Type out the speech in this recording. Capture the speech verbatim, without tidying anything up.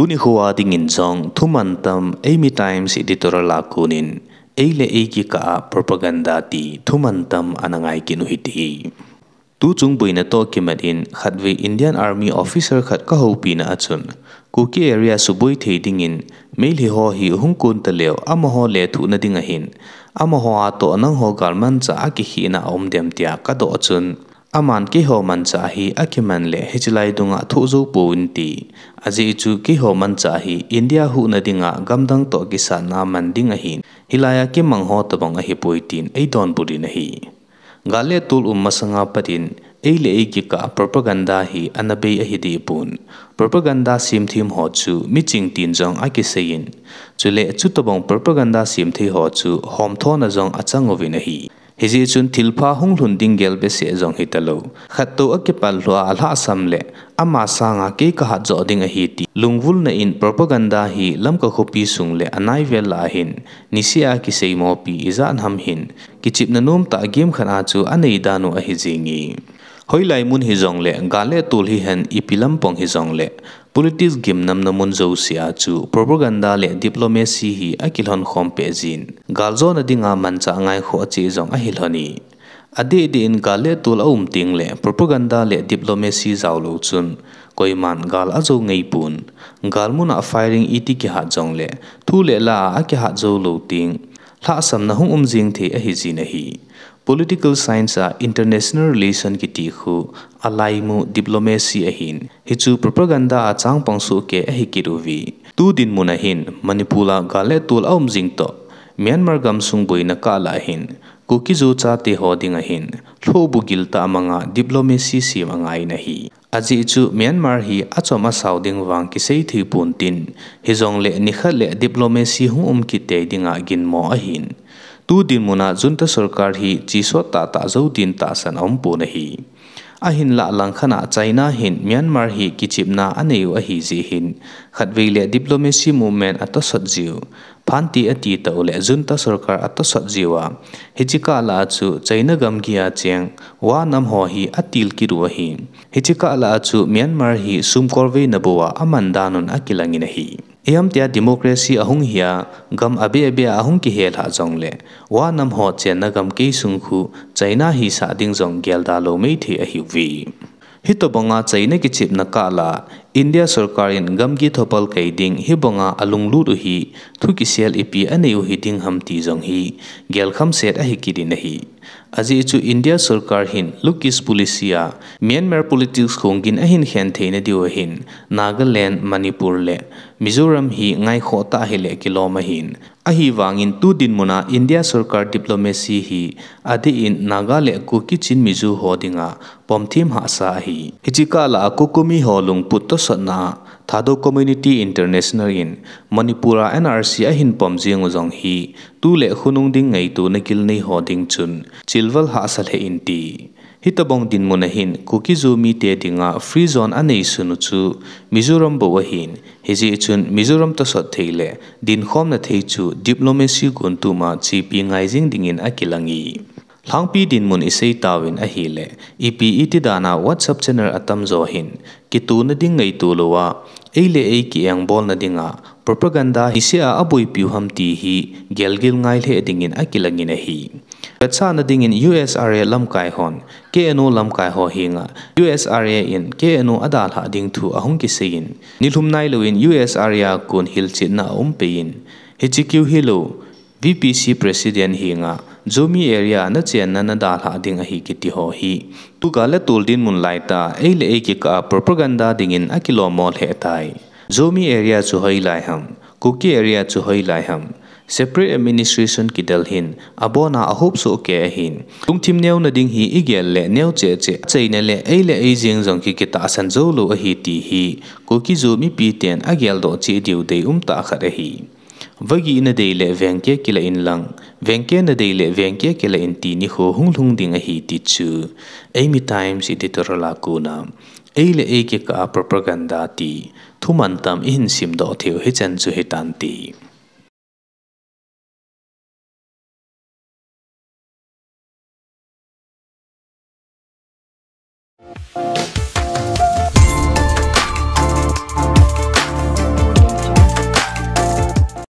Tuni khoa dingin jong thuman tam Eimi Times editorial a konin, ei le ei kikah a propaganda ti thuman tam ana ngai kit u hite. Tu chung boina toh kimat in khatvei Indian Army officer khat ka houpina a chun, Kuki area suboi thei dingin Meitei ho hi hung kon taleu amaho lethuhna ding ahin, amaho a toh nangho galmanchah a kikhehna aum dem tia ka doh chun, aman keiho manchah hi akiman le hiche lai dunga thoh jou pouvin ti, ajeh chu keiho manchah hi India huhna dinga gamdang toh kisatna man ding ahin, hilai a kimang ho tobang ahipoi tin ei donbut in ahi. Gal le tol um masanga patin, ei le ei kikah propaganda hi ana bei ahi dehpon. Propaganda semthem ho chu miching tin jong akiseiyin. Chule chutobang propaganda semthei ho chu homthona jong achang uvin ahi. Hijeh chun thilpha hung lhun ding gel behseh jong hitalou, khattou akipallhuh a alhahsam le ama sanga kei kahat joh ding ahi ti lungvulna in propaganda hi Lamka khopi sung le anaivel lah a hin niseh a kiseimopi ijat ham hin, kichepna nomtah game khat a chu anei dan u ahi jinge. Hoilai mun hijongle, gal le tol hihen ipi lampang hijongle, politics gimnamna mun jouse a chu propaganda le diplomacy hi akilhon khom peh jin, galjona dinga manchah ngaikhoh cheh jong ahi lhon e. Adehdeh in gal le tol aum tengle propaganda le diplomacy jaolou chun koiman gal ajou ngeipon. Galmun a firing iti kihat jongle thu le la a akihat joulou teng lhahsamna hung um jeng thei ahi jin ahi. Political science a international relation kiti khu alaimu diplomacy ahin, hichu propaganda a changpang sohkei ahi kit uve. Tu dinmun a hin Manipur a gal le tol aum jing toh Myanmar gamsung boina kah lah a hin Kuki-Zo chate ho dinga hin lhohbu giltah manga diplomacy sem angai in ahi. Ajeh chu Myanmar hi achom asao ding vang kisei thei pon tin, hijongle nikhat le diplomacy hung um kit tei dinga ginmo ahin. Tu dinmun a junta sorkar hi chesot tahtah jou din tahsan aumpon ahi. Ahinlah langkhat a China hin Myanmar hi kichepna anei u ahi jeh hin, khatvei le diplomacy movement atosot jiu, phanti ati tah u le junta sorkar atosot jiu a, hiche kah lah a chu China gamgi a cheng Wa nam ho hi atil kit u ahi. Hiche kah lah a chu Myanmar hi sumkolveina bou a aman dan un akilangin ahi. Iham tia democracy ahung hi a, gam abeh abeh a ahung kihelhah jongle, Wa nam ho chenna gamkai sung khu China hisah ding jong gelda lou maithei ahiuve. Hitobanga China kichepna kah lah a, India sorkar in gamgi thopal kai ding hibanga alunglut u hi, thu kisel ipi anei u hiding ham ti jong hi, gelkham set ahi kit in ahi. Ajeh chu India sorkar hin Look East policy a Myanmar politics khonggin ahin khen theina diu ahin Nagaland, Manipur le Mizoram hi ngaikhoh tah hile kilom ahin. Ahivangin tu dinmun a India sorkar diplomacy hi adeh in Naga le Kuki Chin Mizo ho dinga pomthem hahsa ahi. Hiche kah lah a COCOMI ho lungput tosotna a Thadou Community International in Manipur a N R C ahin pom jeng u jong hi, tu le khonung ding ngaitona gilnei ho ding chun chilval hahsa lheh in ti. Hitobang dinmun a hin Kuki-Zo mite dinga free zone anei sun u chu Mizoram bou ahin, hijeh chun Mizoram tosot thei le dinkhomna thei chu diplomacy gontum a chepi ngai jing dingin akilang e. Lhangpi dinmun isei tauvin ahile, ipi iti dan a WhatsApp channel atamjo hin kitona ding ngaito lou a, ei le ei ki-engbolna dinga propaganda hiseh a aboipiu ham ti hi gelgil ngai lheh dingin akilangin ahi. Vetsahna dingin U S R A lamkai hon K N O lamkai ho henga U S R A in K N O adalhah ding thu ahung kiseiyin, nilhum nailouvin U S R A a kon hilchetna aumpei in, hiche keu hilou, V P C President henga Zomi area a nachenna nadalhah ding ahi kiti ho hi, tu gal le tol dinmun laitah a ei le ei kikah a propaganda dingin akilommo lheh tai. Zomi area chu hoilai ham, Kuki area chu hoilai ham, separate administration kidel hin abona ahop sohkei ahin. Lungthim neona ding hi igel le neo cheh cheh, achaina le ei le ei jeng jong ki kitahsan joulou ahi ti hi Kuki-Zo mipiten ageldoh cheh diu deium tah khat ahi. Vagihna dei le vengke kilah inlang, vengke nadei le vengke kilah in ti nikho hung lhung ding ahi ti chu Eimi Times editorial a kona ei le ei kikah a propaganda ti thuman tam ihin simdoh theiu hichan chu hitante.